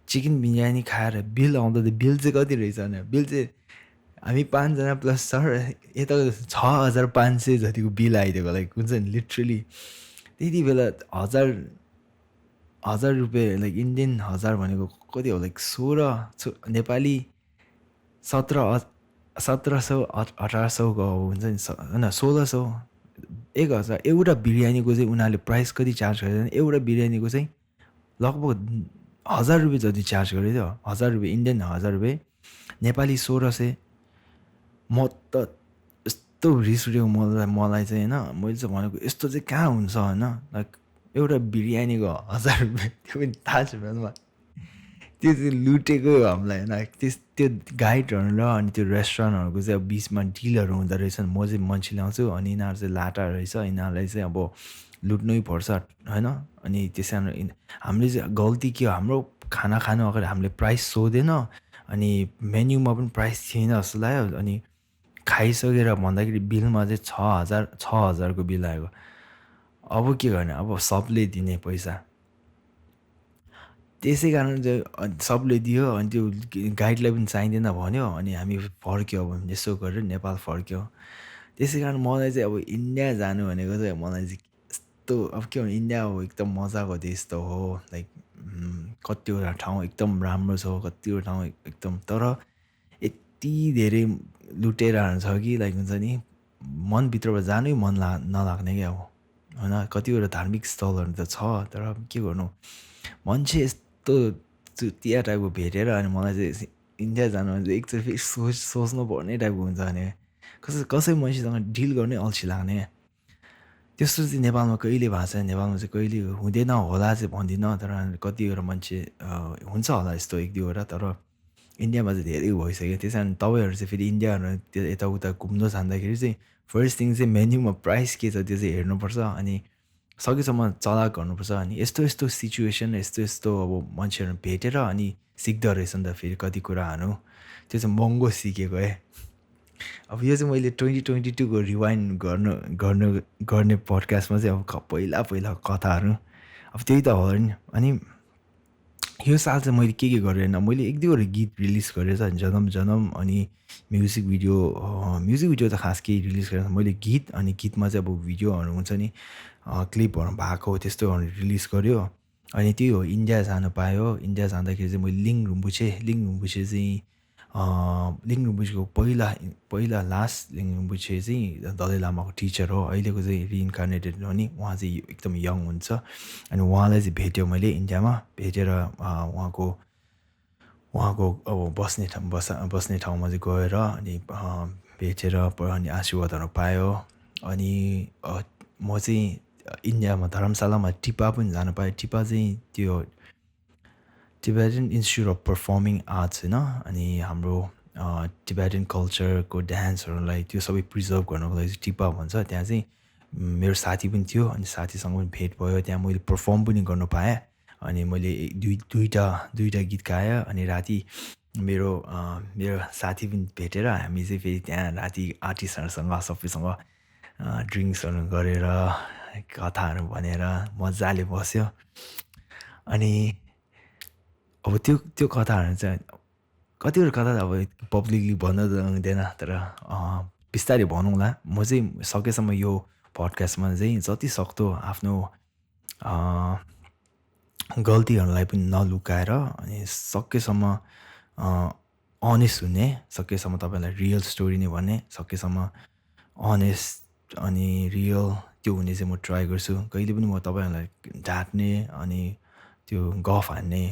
चिकन बिरयानी खाएर बिल आउँदा त बिल चाहिँ कति रहेछ भने बिल चाहिँ हामी 5जना प्लस सर यता 6500 जतिको बिल आइदिएको। लाइक हुन्छ नि लिटरली त्यति बेला 1000 रुपियाँ लाइक इन्डियन 1000 भनेको कति हो लाइक 16 नेपाली 1700 1800को हुन्छ नि होइन 1600 1000। एउटा बिरयानीको चाहिँ उनीहरूले प्राइस कति चार्ज गरेको थियो, एउटा बिरयानीको चाहिँ लगभग 1000 रुपियाँ जति चार्ज गरेको थियो। 1000 रुपियाँ इन्डियन 1000 रुपियाँ नेपाली 1600। म त यस्तो रिस उठ्यो मलाई चाहिँ होइन। मैले चाहिँ भनेको यस्तो चाहिँ कहाँ हुन्छ होइन। लाइक एउटा बिरयानीको 1000 रुपियाँ त्यो पनि ताजमहलमा। त्यो चाहिँ लुटेको हामीलाई होइन। त्यो गाइडहरू र अनि त्यो रेस्टुरेन्टहरूको चाहिँ अब बिचमा डिलहरू हुँदो रहेछ। म चाहिँ मान्छे ल्याउँछु अनि यिनीहरू चाहिँ लाटा रहेछ, यिनीहरूलाई चाहिँ अब लुट्नै पर्छ होइन। अनि त्यस कारण हामीले चाहिँ गल्ती के हो, हाम्रो खाना खानु अगाडि हामीले प्राइस सोधेन। अनि मेन्युमा पनि प्राइस थिएन जस्तो लाग्यो। अनि खाइसकेर भन्दाखेरि बिलमा चाहिँ 6000को बिल आएको। अब के गर्ने, अब सबले दिने पैसा। त्यसै कारण चाहिँ सबले दियो। अनि त्यो गाइडलाई पनि चाहिँदैन भन्यो। अनि हामी फर्क्यो, अब यसो गरेर नेपाल फर्क्यो। त्यसै कारण मलाई चाहिँ अब इन्डिया जानु भनेको चाहिँ मलाई चाहिँ यस्तो अब के भन्नु, इन्डिया अब एकदम मजाको देश त हो। लाइक कतिवटा ठाउँ एकदम राम्रो छ, कतिवटा ठाउँ एकदम तर यति धेरै लुटेराहरू छ कि लाइक हुन्छ नि मनभित्रबाट जानै मन नलाग्ने क्या अब। होइन कतिवटा धार्मिक स्थलहरू त छ तर के गर्नु मान्छे यस्तो चुतिया टाइपको भेटेर अनि मलाई चाहिँ इन्डिया जानु चाहिँ एकचोटि फेरि सोच्नु पर्ने टाइपको हुन्छ भने कसै मान्छेसँग डिल गर्नै अल्छी लाग्ने त्यस्तो चाहिँ नेपालमा कहिले भएको छैन नेपालमा चाहिँ कहिले हुँदैन होला चाहिँ भन्दिनँ तर कतिवटा मान्छे हुन्छ होला यस्तो एक दुईवटा तर इन्डियामा चाहिँ धेरै भइसक्यो त्यस कारण तपाईँहरू चाहिँ फेरि इन्डियाहरू त्यो यताउता घुम्नु जाँदाखेरि चाहिँ फर्स्ट थिङ चाहिँ मेन्युमा प्राइस के छ त्यो चाहिँ हेर्नुपर्छ अनि सकेसम्म चलाक गर्नुपर्छ अनि यस्तो यस्तो सिचुएसन यस्तो यस्तो अब मान्छेहरू भेटेर अनि सिक्दो रहेछ नि त फेरि कति कुराहरू त्यो चाहिँ महँगो सिकेको अब यो चाहिँ मैले 2022को रिवाइन्ड गर्ने पडकास्टमा चाहिँ अब पहिला कथाहरू अब त्यही त हो नि अनि यो साल चाहिँ मैले के गरेँ होइन मैले एक दुईवटा गीत रिलिज गरेछ जनम जनम अनि म्युजिक भिडियो त खास केही रिलिज गरेर मैले गीत अनि गीतमा चाहिँ अब भिडियोहरू हुन्छ नि क्लिपहरू भएको त्यस्तोहरू रिलिज गर्यो अनि त्यही हो इन्डिया जानु पायो इन्डिया जाँदाखेरि चाहिँ मैले लिङ रुम्बुछे चाहिँ लिङ रुम्बुछेको पहिला लास्ट लिङ रुम्बुछे चाहिँ दलाई लामाको टिचर हो अहिलेको चाहिँ रिइन्कार्नेटेड हो नि उहाँ चाहिँ एकदम यङ हुन्छ अनि उहाँलाई चाहिँ भेट्यो मैले इन्डियामा भेटेर उहाँको अब बस्ने ठाउँमा चाहिँ गएर अनि भेटेर अनि आशीर्वादहरू पायो अनि म चाहिँ इन्डियामा धर्मशालामा टिपा पनि जानु पाएँ टिपा चाहिँ त्यो Tibetan institute of performing arts होइन अनि हाम्रो टिबेटन कल्चरको डान्सहरूलाई त्यो सबै प्रिजर्भ गर्नको लागि चाहिँ टिपा भन्छ त्यहाँ चाहिँ मेरो साथी पनि थियो अनि साथीसँग पनि भेट भयो त्यहाँ मैले पर्फर्म पनि गर्नु पाएँ अनि मैले दुईवटा गीत गाएँ अनि राति मेरो साथी पनि भेटेर हामी चाहिँ फेरि त्यहाँ राति आर्टिस्टहरूसँग सबैसँग ड्रिङ्क्सहरू गरेर कथाहरू भनेर मजाले बस्यो अनि अब त्यो कथाहरू चाहिँ कतिवटा कथा अब पब्लिकली भन्न त हुँदैन तर बिस्तारै भनौँला म चाहिँ सकेसम्म यो पडकास्टमा चाहिँ जति सक्दो आफ्नो गल्तीहरूलाई पनि नलुकाएर अनि सकेसम्म अनेस्ट हुने सकेसम्म तपाईँलाई रियल स्टोरी नै भन्ने सकेसम्म अनेस्ट अनि रियल त्यो हुने चाहिँ म ट्राई गर्छु कहिले पनि म तपाईँहरूलाई ढाँट्ने अनि त्यो गफ हान्ने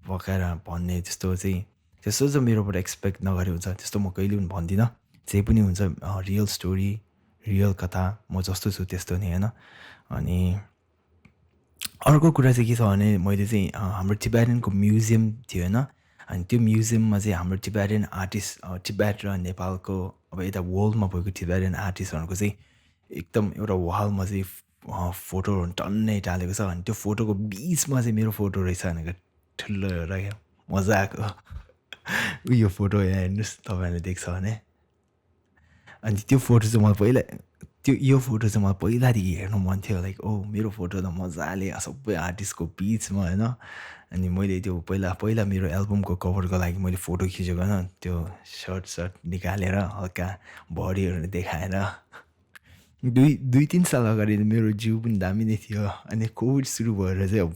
पकाएर भन्ने त्यस्तो चाहिँ मेरोबाट एक्सपेक्ट नगरे हुन्छ त्यस्तो म कहिले पनि भन्दिनँ जे पनि हुन्छ रियल स्टोरी रियल कथा म जस्तो छु त्यस्तो नै होइन अनि अर्को कुरा चाहिँ के छ भने मैले चाहिँ हाम्रो टिबेटनको म्युजियम थियो होइन अनि त्यो म्युजियममा चाहिँ हाम्रो टिबेटन आर्टिस्ट टिबेट र नेपालको अब यता वर्ल्डमा भएको टिबेटन आर्टिस्टहरूको चाहिँ एकदम एउटा वालमा चाहिँ फोटोहरू टन्नै टालेको छ अनि त्यो फोटोको बिचमा चाहिँ मेरो फोटो रहेछ भनेको ठुलो एउटा मजाको उयो फोटो यहाँ हेर्नुहोस् तपाईँहरूले देख्छ भने अनि त्यो फोटो चाहिँ मलाई यो फोटो चाहिँ मलाई पहिलादेखि हेर्नु मन थियो लाइक मेरो फोटो त मजाले सबै आर्टिस्टको बिचमा होइन अनि मैले त्यो पहिला मेरो एल्बमको कभरको लागि मैले फोटो खिचेको होइन त्यो सर्ट निकालेर हल्का बडीहरू देखाएर दुई तिन साल अगाडि मेरो जिउ पनि दामी नै थियो अनि कोभिड सुरु भएर चाहिँ अब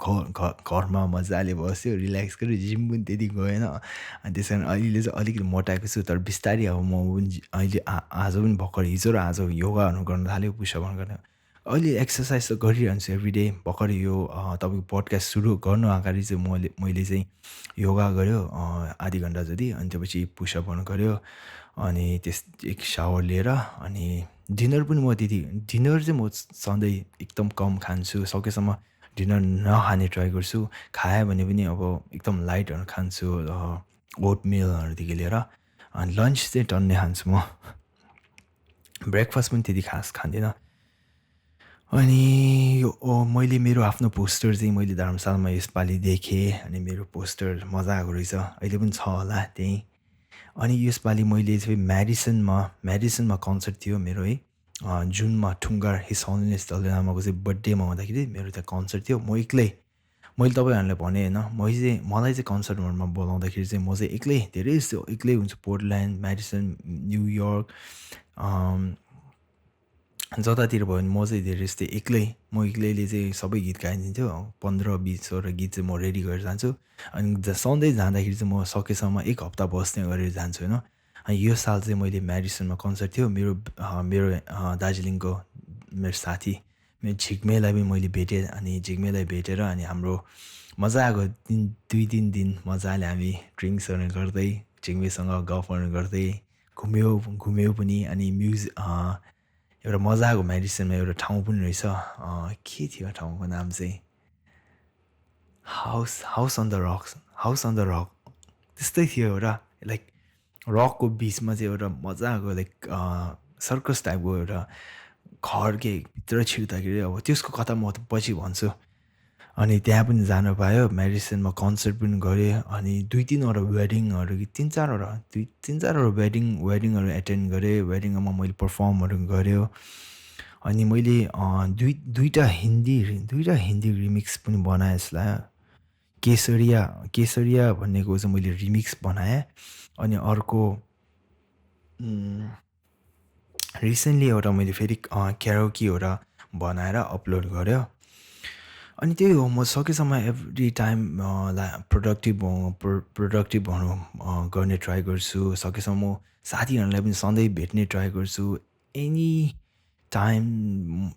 घरमा मजाले बस्यो रिल्याक्स गरेँ जिम पनि त्यति गएन अनि त्यस कारण अहिले चाहिँ अलिकति मोटाएको छु तर बिस्तारै अब म पनि अहिले आज पनि भर्खर हिजो र आज योगाहरू गर्न थाल्यो पुसअपहरू गर्न अहिले एक्सर्साइज त गरिरहन्छु एभ्रिडे भर्खर यो तपाईँको पडकास्ट सुरु गर्नु अगाडि चाहिँ मैले चाहिँ योगा गऱ्यो आधी घन्टा जति अनि त्यसपछि पुसअपहरू गऱ्यो अनि एक सावर लिएर अनि डिनर पनि म डिनर चाहिँ म सधैँ एकदम कम खान्छु सकेसम्म डिनर नखाने ट्राई गर्छु खाएँ भने पनि अब एकदम लाइटहरू खान्छु ओटमिलहरूदेखि लिएर अनि लन्च चाहिँ टन्नै खान्छु म ब्रेकफास्ट पनि त्यति खास खाँदिनँ अनि मैले मेरो आफ्नो पोस्टर चाहिँ मैले धर्मशालामा यसपालि देखेँ अनि मेरो पोस्टर मजाको रहेछ अहिले पनि छ होला त्यहीँ अनि यसपालि मैले चाहिँ म्याडिसनमा कन्सर्ट थियो मेरो है जुनमा ठुङ्गार हिज होलिनेस दलाई लामाको चाहिँ बर्थडेमा हुँदाखेरि मेरो त्यहाँ कन्सर्ट थियो मैले तपाईँहरूलाई भने होइन मलाई चाहिँ कन्सर्टहरूमा बोलाउँदाखेरि चाहिँ म चाहिँ धेरै जस्तो एक्लै हुन्छु पोर्टल्यान्ड म्याडिसन न्युयोर्क जतातिर भयो भने म चाहिँ धेरै जस्तै म एक्लैले चाहिँ सबै गीत गाइदिन्थ्यो 15-20वटा गीत चाहिँ म रेडी गरेर जान्छु अनि सधैँ जाँदाखेरि चाहिँ म सकेसम्म एक हप्ता बस्ने गरेर जान्छु होइन अनि यो साल चाहिँ मैले म्याडिसनमा कन्सर्ट थियो मेरो दार्जिलिङको मेरो साथी मेरो झिक्मेलाई पनि मैले भेटेँ अनि झिक्मेलाई भेटेर अनि हाम्रो मजा आएको 2-3 दिन मजाले हामी ड्रिङ्क्सहरू गर्दै झिक्मेसँग गफहरू गर्दै घुम्यौँ पनि अनि एउटा मजाको मेडिसनमा एउटा ठाउँ पनि रहेछ के थियो ठाउँको नाम चाहिँ हाउस अन द रक त्यस्तै थियो एउटा लाइक रकको बिचमा चाहिँ एउटा मजाको लाइक सर्कस टाइपको एउटा घर के भित्र छिर्दाखेरि अब त्यसको कथा म पछि भन्छु अनि त्यहाँ पनि जान पायो मेडिसनमा कन्सर्ट पनि गरेँ अनि 2-3वटा वेडिङहरू कि 3-4वटा वेडिङहरू एटेन्ड गरेँ वेडिङमा मैले पर्फर्महरू गऱ्यो अनि मैले दुईवटा हिन्दी रिमिक्स पनि बनाएँ जस्तो लाग्यो केसरिया भन्नेको चाहिँ मैले रिमिक्स बनाएँ अनि अर्को रिसेन्टली एउटा मैले फेरि क्यारोकी एउटा बनाएर अपलोड गऱ्यो अनि त्यही हो म सकेसम्म एभ्री टाइम प्रोडक्टिभहरू गर्ने ट्राई गर्छु सकेसम्म म साथीहरूलाई पनि सधैँ भेट्ने ट्राई गर्छु एनी टाइम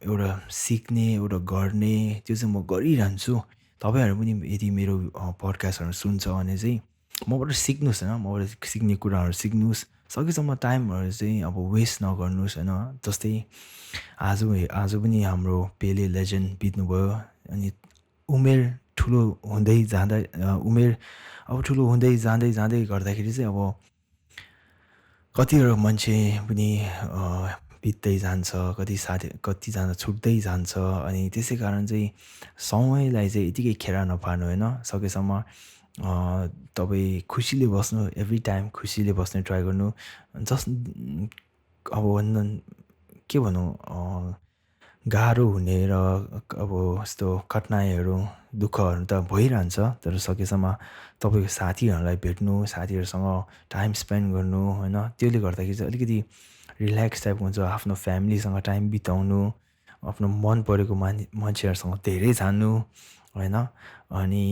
एउटा सिक्ने एउटा गर्ने त्यो चाहिँ म गरिरहन्छु तपाईँहरू पनि यदि मेरो पडकास्टहरू सुन्छ भने चाहिँ मबाट सिक्नुहोस् होइन मबाट सिक्ने कुराहरू सिक्नुहोस् सकेसम्म टाइमहरू चाहिँ अब वेस्ट नगर्नुहोस् होइन जस्तै आज पनि हाम्रो पेले लेजेन्ड बित्नुभयो अनि उमेर ठुलो हुँदै जाँदै गर्दाखेरि चाहिँ अब कतिवटा मान्छे पनि बित्दै जान्छ कतिजना छुट्दै जान्छ अनि त्यसै कारण चाहिँ समयलाई चाहिँ यतिकै खेर नपार्नु होइन सकेसम्म तपाईँ खुसीले बस्नु एभ्री टाइम खुसीले बस्ने ट्राई गर्नु अब के भनौँ गाह्रो हुने र अब यस्तो कठिनाइहरू दुःखहरू त भइरहन्छ तर सकेसम्म तपाईँको साथीहरूलाई भेट्नु साथीहरूसँग टाइम स्पेन्ड गर्नु होइन त्यसले गर्दाखेरि चाहिँ अलिकति रिल्याक्स टाइपको हुन्छ आफ्नो फ्यामिलीसँग टाइम बिताउनु आफ्नो मन परेको मान्छेहरूसँग धेरै जान्नु होइन अनि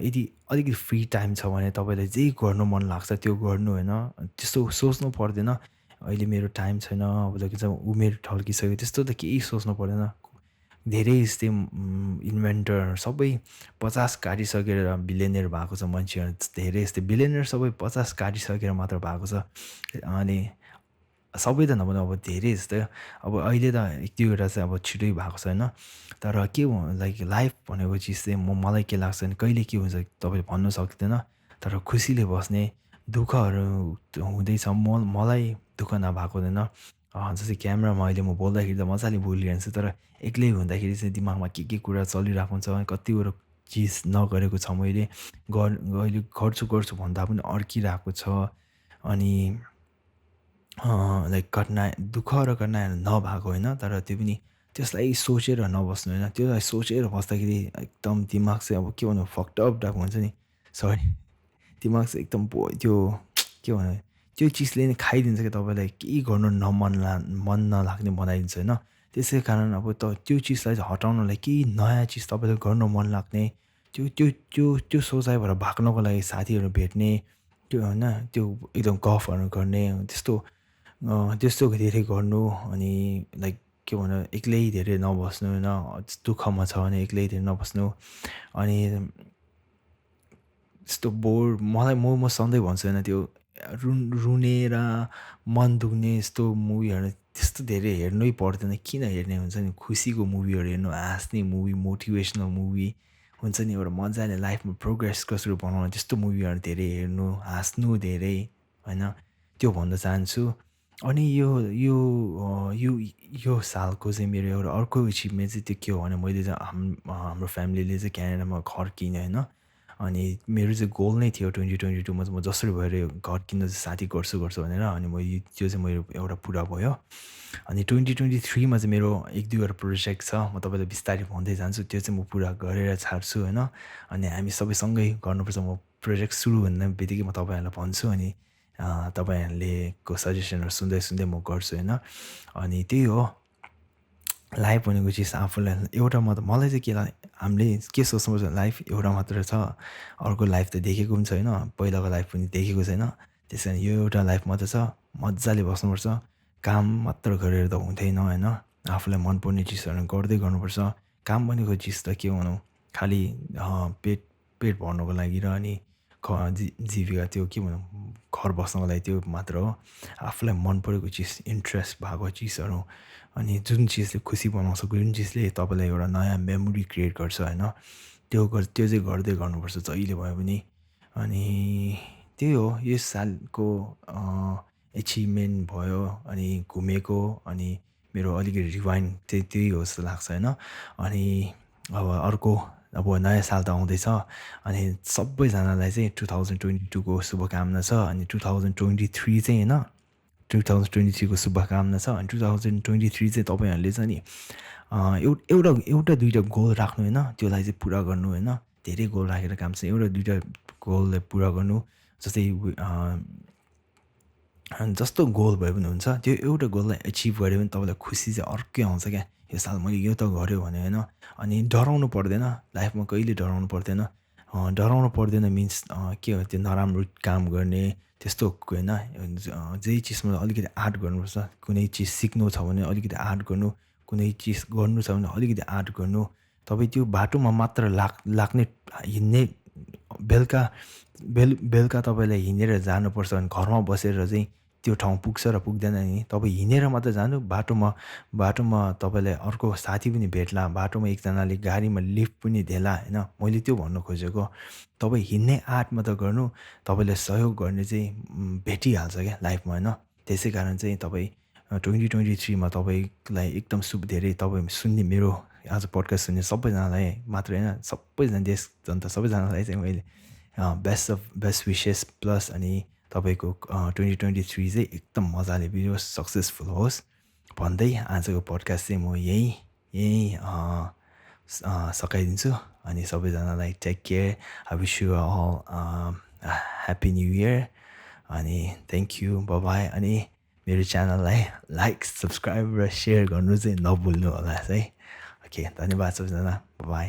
यदि अलिकति फ्री टाइम छ भने तपाईँलाई जे गर्नु मन लाग्छ त्यो गर्नु होइन त्यस्तो सोच्नु पर्दैन अहिले मेरो टाइम छैन अब के उमेर ढल्किसक्यो त्यस्तो त केही सोच्नु पर्दैन धेरै यस्तै इन्भेन्टरहरू सबै 50 काटिसकेर बिलियनियर भएको छ मान्छेहरू धेरै यस्तै बिलियनियर सबै 50 काटिसकेर मात्र भएको छ अनि सबै त नभनौँ अब धेरै जस्तै अब अहिले त एक दुईवटा चाहिँ अब छिटै भएको छैन तर के लाइक लाइफ भनेको चिज चाहिँ मलाई के लाग्छ भने कहिले के हुन्छ तपाईँले भन्नु सक्दैन तर खुसीले बस्ने दुःखहरू हुँदैछ मलाई दुःख नभएको हुँदैन जस्तै क्यामेरामा अहिले म बोल्दाखेरि त मजाले बोलिरहन्छु तर एक्लै हुँदाखेरि चाहिँ दिमागमा के कुरा चलिरहेको हुन्छ कतिवटा चिज नगरेको छ मैले अहिले गर्छु भन्दा पनि अड्किरहेको छ अनि लाइक दुःख र कठिनाइहरू नभएको होइन तर त्यो पनि त्यसलाई सोचेर नबस्नु होइन त्यसलाई सोचेर बस्दाखेरि एकदम दिमाग चाहिँ अब के भन्नु फक्टअप टाइपको हुन्छ नि सरी दिमाग चाहिँ एकदम त्यो के भन्नु त्यो चिजले नै खाइदिन्छ कि तपाईँलाई केही गर्नु मन नलाग्ने बनाइदिन्छ होइन त्यसै कारण अब त्यो चिजलाई चाहिँ हटाउनलाई केही नयाँ चिज तपाईँलाई गर्नु मन लाग्ने त्यो सोचाइबाट भाग्नको लागि साथीहरू भेट्ने त्यो होइन त्यो एकदम गफहरू गर्ने त्यस्तो धेरै गर्नु अनि लाइक के भन्नु एक्लै धेरै नबस्नु होइन दुःखमा छ भने एक्लै धेरै नबस्नु अनि त्यस्तो मलाई म सधैँ भन्छु होइन त्यो रुने र मन दुख्ने यस्तो मुभीहरू त्यस्तो धेरै हेर्नै पर्दैन किन हेर्ने हुन्छ नि खुसीको मुभीहरू हेर्नु हाँस्ने मुभी मोटिभेसनल मुभी हुन्छ नि एउटा मजाले लाइफमा प्रोग्रेस कसरी बनाउनु त्यस्तो मुभीहरू धेरै हेर्नु हाँस्नु धेरै होइन त्यो भन्न चाहन्छु अनि यो सालको चाहिँ मेरो एउटा अर्को एचिभमेन्ट चाहिँ त्यो के हो भने मैले चाहिँ हाम्रो फ्यामिलीले चाहिँ क्यानाडामा घर किन्यो होइन अनि मेरो चाहिँ गोल नै थियो 2022मा चाहिँ म जसरी भएर घर किन्न चाहिँ साथी गर्छु भनेर अनि त्यो चाहिँ मेरो एउटा पुरा भयो अनि 2023मा चाहिँ मेरो 1-2वटा प्रोजेक्ट छ म तपाईँलाई बिस्तारै भन्दै जान्छु त्यो चाहिँ म पुरा गरेर छाड्छु होइन अनि हामी सबैसँगै गर्नुपर्छ म प्रोजेक्ट सुरु हुने बित्तिकै म तपाईँहरूलाई भन्छु अनि तपाईँहरूले को सजेसनहरू सुन्दै म गर्छु होइन अनि त्यही हो लाइफ भनेको चिज आफूलाई एउटा मात्र मलाई चाहिँ के हामीले के सोच्नुपर्छ लाइफ एउटा मात्र छ अर्को लाइफ त देखेको पनि छैन पहिलाको लाइफ पनि देखेको छैन त्यस कारण यो एउटा लाइफ मात्र छ मजाले बस्नुपर्छ काम मात्र गरेर त हुँदैन होइन आफूलाई मनपर्ने चिजहरू गर्दै गर्नुपर्छ। काम भनेको चिज त के भनौँ, खालि पेट पेट भर्नुको लागि र अनि जीविका त्यो के भनौँ घर बस्नको लागि त्यो मात्र हो। आफूलाई मन परेको चिज, इन्ट्रेस्ट भएको चिजहरू, अनि जुन चिजले खुसी बनाउँछ, जुन चिजले तपाईँलाई एउटा नयाँ मेमोरी क्रिएट गर्छ होइन, त्यो चाहिँ गर्दै गर्नुपर्छ जहिले भए पनि। अनि त्यही हो यस सालको एचिभमेन्ट भयो, अनि घुमेको, अनि मेरो अलिकति रिवाइन्ड चाहिँ त्यही हो जस्तो लाग्छ होइन। अनि अब अर्को अब नयाँ साल त आउँदैछ, अनि सबैजनालाई चाहिँ 2022को शुभकामना छ। अनि 2023 चाहिँ होइन, 2023को शुभकामना छ। अनि 2023 चाहिँ तपाईँहरूले चाहिँ नि एउटा दुइटा गोल राख्नु होइन, त्यसलाई चाहिँ पुरा गर्नु होइन। धेरै गोल राखेर काम चाहिँ एउटा दुइटा गोललाई पुरा गर्नु। जस्तै जस्तो गोल भए पनि हुन्छ, त्यो एउटा गोललाई एचिभ गऱ्यो भने तपाईँलाई खुसी चाहिँ अर्कै आउँछ क्या। यो साल मैले यो त गऱ्यो भने होइन। अनि डराउनु पर्दैन, लाइफमा कहिले डराउनु पर्दैन। डराउनु पर्दैन मिन्स के हो, त्यो नराम्रो काम गर्ने त्यस्तो होइन। जेही चिजमा अलिकति आर्ट गर्नुपर्छ। कुनै चिज सिक्नु छ भने अलिकति आर्ट गर्नु, कुनै चिज गर्नु छ भने अलिकति आर्ट गर्नु। तपाईँ त्यो बाटोमा मात्र लाग्ने हिँड्ने, बेलुका तपाईँलाई हिँडेर जानुपर्छ भने घरमा बसेर चाहिँ त्यो ठाउँ पुग्छ र पुग्दैन नि। तपाईँ हिँडेर मात्र जानु, बाटोमा तपाईँलाई अर्को साथी पनि भेट्ला, बाटोमा एकजनाले गाडीमा लिफ्ट पनि देला होइन। मैले त्यो भन्नु खोजेको, तपाईँ हिँड्ने आर्ट मात्र गर्नु, तपाईँलाई सहयोग गर्ने चाहिँ भेटिहाल्छ क्या लाइफमा होइन। त्यसै कारण चाहिँ तपाईँ 2023मा तपाईँलाई एकदम धेरै तपाईँ सुन्ने, मेरो आज पडकास्ट सुन्ने सबैजनालाई मात्र होइन, सबैजना देश जनता सबैजनालाई चाहिँ मैले बेस्ट विसेस प्लस अनि तपाईँको 2023 चाहिँ एकदम मजाले बियोस्, सक्सेसफुल होस् भन्दै आजको पडकास्ट चाहिँ म यहीँ सकाइदिन्छु। अनि सबैजनालाई take care, I wish you all happy new year. अनि थ्याङ्क यू, बाई। अनि मेरो च्यानललाई लाइक, सब्सक्राइब र सेयर गर्नु चाहिँ नभुल्नु होला है। ओके, धन्यवाद सबैजना, बाई।